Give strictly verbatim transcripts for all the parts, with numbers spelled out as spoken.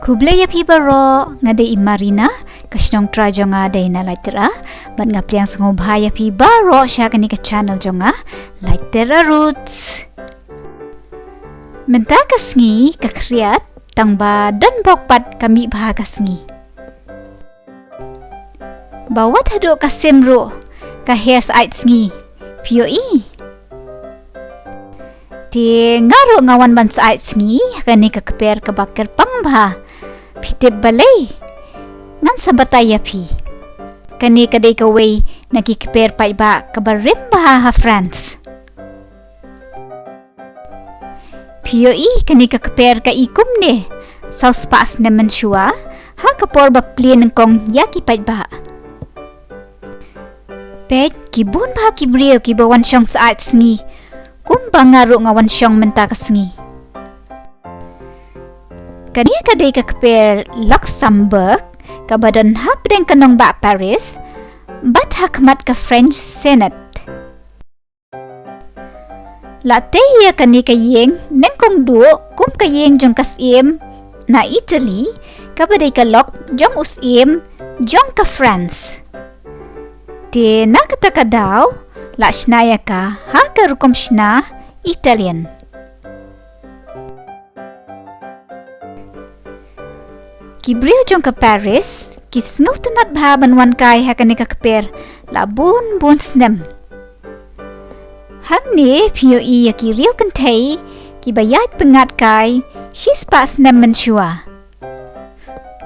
Khublei ïa phi baroh, nga dei i Marina, ka shnong trai jong nga dei na Laitera, bad nga pdiang sngewbha ïa phi baroh sha kane ka channel jong nga, Laitera Roots. Mynta ka sngi ka khriat, tang ba don bok pat ka mih bha ka sngi. Ba wat haduh ka sim ruh ka her syaid sngi, phi ïohi. Te nga ruh nga wan ban syaid sngi ha kane ka kper kaba kyrpang bha. Phi tip balei? Ngan sa batai ïa phi. Kane ka dei kawei na ki kper paidbah kaba rim bha ha France. Phi ïohi kane ka kper ka i kumne, saw spah snem mynshuwa, ha ka por ba plie nyngkong ïa ki paidbah. Peit, ki bun bha ki briew kiba wan shong syaid sngi, kumba nga ruh nga wan shong mynta ka sngi. Kane ka dei ka kper Luxembourg, kaba don hapdeng ka nongbah Paris, bad ha khmat ka French Senate. La tei ïa kane ka ïing nyngkong duh kum ka ïing jong ka syiem na Italy, kaba dei ka lok jong u syiem jong ka France. Te na kata ka daw, la shna ïa ka ha ka rukom shna Italian. Ki briew jong ka Paris ki sngewtynnat bha ban wan kai ha kane ka kper la bun bun snem. Hangne phi ïohi ïa ki riew kynthei kiba ïaid pyngngad kai shispah snem mynshuwa.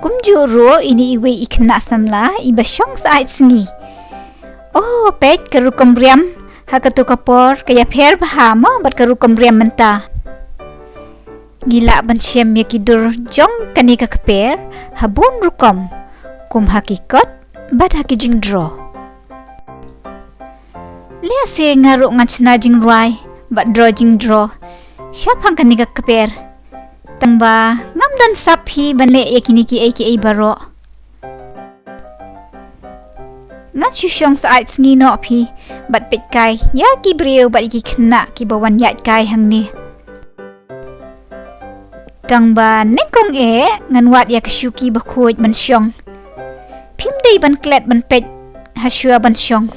Kumjuh ruh ine iwei i khynnah samla iba shong syaid sngi. Oh, peit ka rukom riam ha kato ka por ka ïapher bha mo bad ka rukom riam mynta. Ngi lah ban shem ïa ki dur jong kane ka kper ha bun rukom, kum ha ki kot bad ha ki jingdro. Lehse nga ruh ngan shna jingrwai bad dro jingdro shaphang kane ka kper. Tang ba ngam don sap hi ban leh ïa kine kiei kiei baroh. Ngan shu shong syaid sngi noh phi bad peit kai ïa ki briew bad ïa ki khynnah kiba wan ïaid kai hangne. Tang ba nyngkong eh ngan wad ïa ka shuki ba khuid ban shong. Phim dei ban klet ban peit ha shuwa ban shong.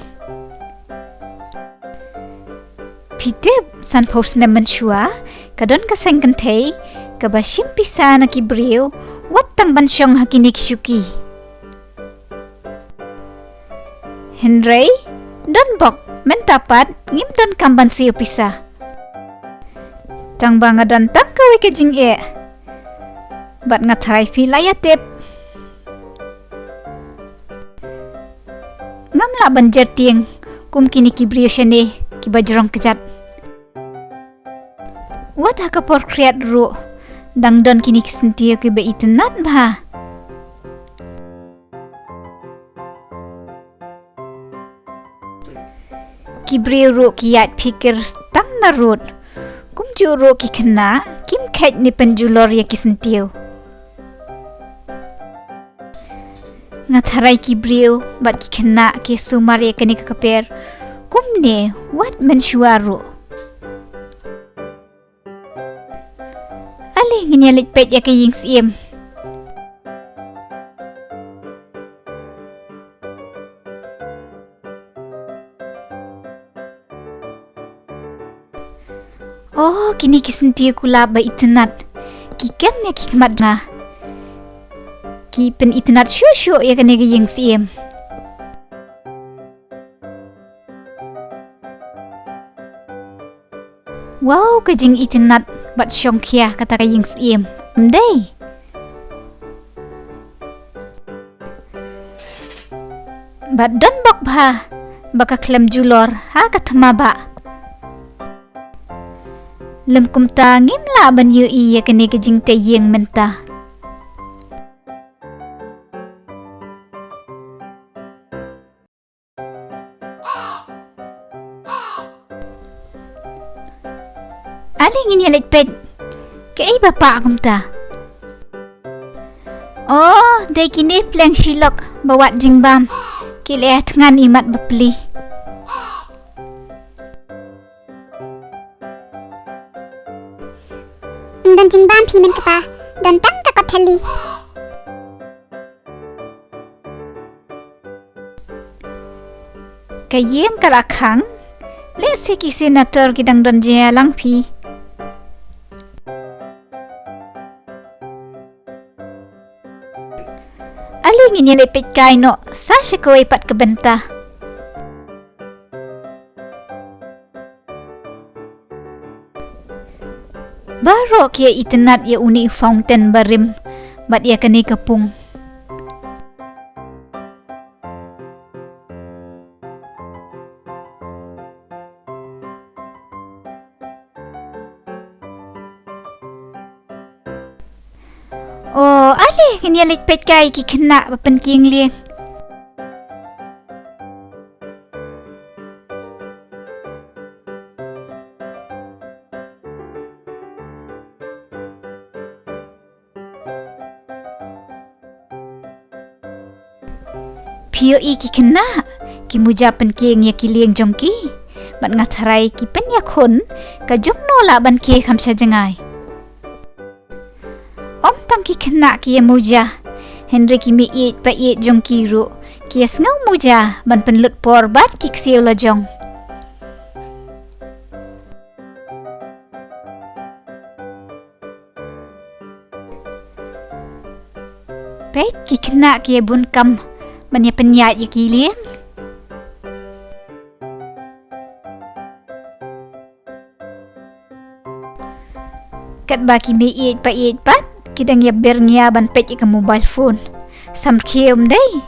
Phi tip, sanphew snem mynshuwa ka don ka seng kynthei kaba shim pisa na ki briew wat tang ban shong ha kine ki shuki. Hynrei don bok, mynta pat ngim don kam ban siew pisa. Tang ba nga don tang kawei ka jingeh bad nga tharai phi la ïa tip. Ngam lah ban jer tieng kum kine ki briew shane kiba jrong kjat. Wat ha ka por khriat ruh dang don kine ki syntiew kiba itynnat bha. Ki briew ruh ki ïaid phikir tang na rud. Kumjuh ruh ki khynnah kim kheit ne pynjulor ïa ki syntiew. Nga tharai ki briew bad ki khynnah ki sumar ïa kane ka kper kumne wat mynshuwa ruh. Ale ngin ïa leit peit ïa ka ïing syiem. Oh, kine ki syntiew kulap ba itynnat. Ki kem ïa ki khmat jong nga. Ki pynitynnat shuh shuh ïa kane ka ïing syiem. Wow, ka jingitynnat bad shongkhia kata ka ïing syiem, em dei? Bad don bok bha ba ka khlem julor ha ka thma ba. Lym kumta ngim lah ban ïohi ïa kane ka jingtei ïing mynta. Ale ngin ïa leit peit. Kaei ba pah kumta? Oh, dei kine pleng shilok ba wad jingbam. Ki leh thngan imat bapli. Ym don jingbam phi mynta kpa. Don tang ka kot thylli. Ka ïing ka la khang. Lehse ki senator ki dang don jingïalang phi. Ale ngin ïa leit peitkai noh sa sha kawei pat ka bynta. Baroh ki ïa itynnad ïa une u fountain barim bad ïa kane ka pung. O, ale ngin ïa leit peitkai ki khynnah ba pynkieng lieng. Phi ïohi ki khynnah, ki muja pynkieng ïa ki lieng jong ki. Bad nga tharai ki pynïakhun ka jong no lah ban khie kham sha jngai. Ym tang ki khynnah ki ïa muja, hynrei ki meiieit paieit jong ki ruh ki ïa sngew muja ban pynlut por bad ki ksiew lajong. Peit ki khynnah ki ïa bun kam ban ïa pynïaid ïa ki lieng. Katba ki meiieit paieit pat ki dang ïa byrngia ban peit ïa ka mobile phone. Sam khie um dei.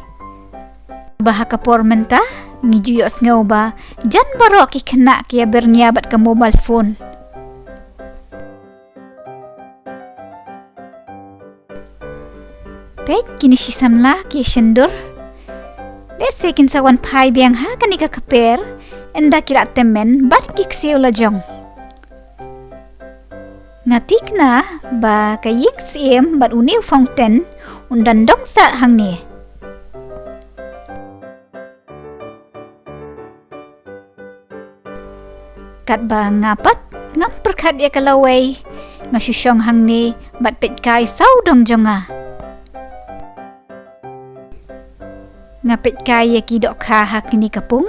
Ba ha ka por mynta ngi ju ïohsngew ba jan baroh ki khynnah ki ïa byrngia bad ka mobile phone. Peit kine shi samla ki ïa shyndur. Lehse kin sa wan phai biang ha kane ka kper ynda ki la tymmen bad ki ksiew lajong. Nga thikna ba ka ïing syiem bad une u fountain un dang dong sah hangne. Katba nga pat ngam pyrkhat ïa ka lawei, nga shu shong hangne bad peitkai sawdong jong nga. Nga peitkai ïa ki dohkha ha kine ka pung,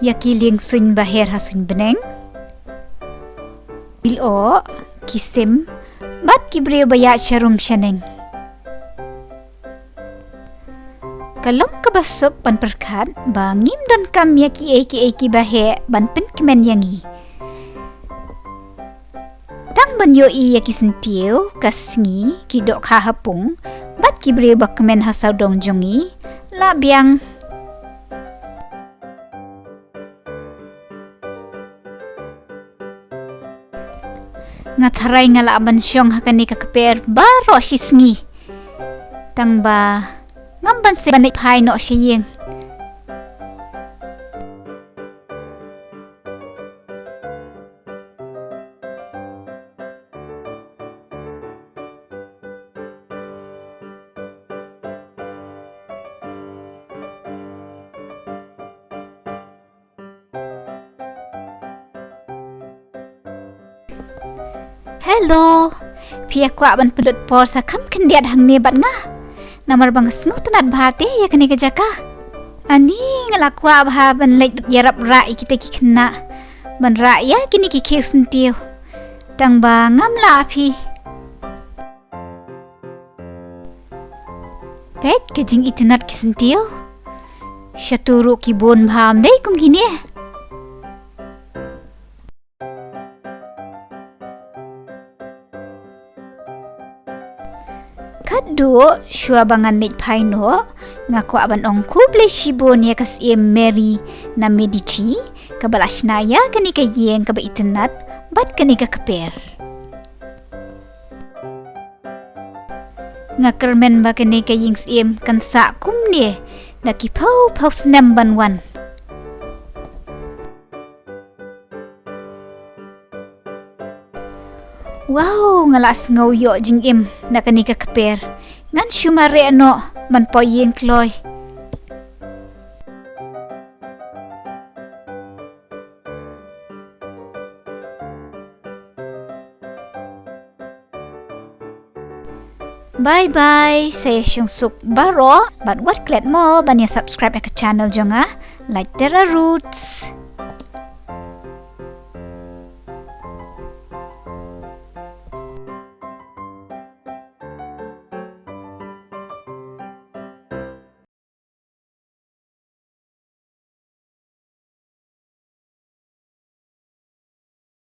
ïa ki lieng suiñ ba her ha suiñ bneng, ki lyoh, ki sim bad ki briew ba ïaid sharum shaneng. Ka long kaba suk ban pyrkhat ba ngim donkam ïa kiei kiei kiba heh ban pynkmen ïa ngi. Tang ban ïohi ïa ki syntiew, ka sngi, ki dohkha ha pung bad ki briew ba kmen ha sawdong jong ngi la biang. Nga tharai nga lah ban shong ha kane ka kper baroh shi sngi. Tang ba ngam ban sngewbha ban leit phai noh sha ïing. Hello. Phi ïa kwah ban pynlut por sa kham khyndiat hangne bad nga? Namar ba nga sngewtynnad bha te ïa kane ka jaka. Ani nga la kwah bha ban leit ïarap rah ïa kita ki khynnah, ban rah ïa kine ki khiew syntiew. Tang ba ngam lah phi. Peit ka jingitynnad ki syntiew. Shatu ruh ki bun bha ym dei kum kine. Katduh shuwa ba ngan leit phai noh, nga kwah ban ong khublei shibun ïa ka Syiem Mary na Medici kaba la shna ïa kane ka ïing kaba itynnad bad kane ka kper. Nga kyrmen ba kane ka ïing syiem kan sah kumne da ki phew phew snem ban wan. Wow, nga la sngew ïoh jingim na kane ka kper. Ngan shu mareh noh ban poi ïing kloi. Bye bye, sa ïashingsuk baroh bad wat klet mo ban ïa subscribe ïa ka channel jong nga, Lait Tera Roots.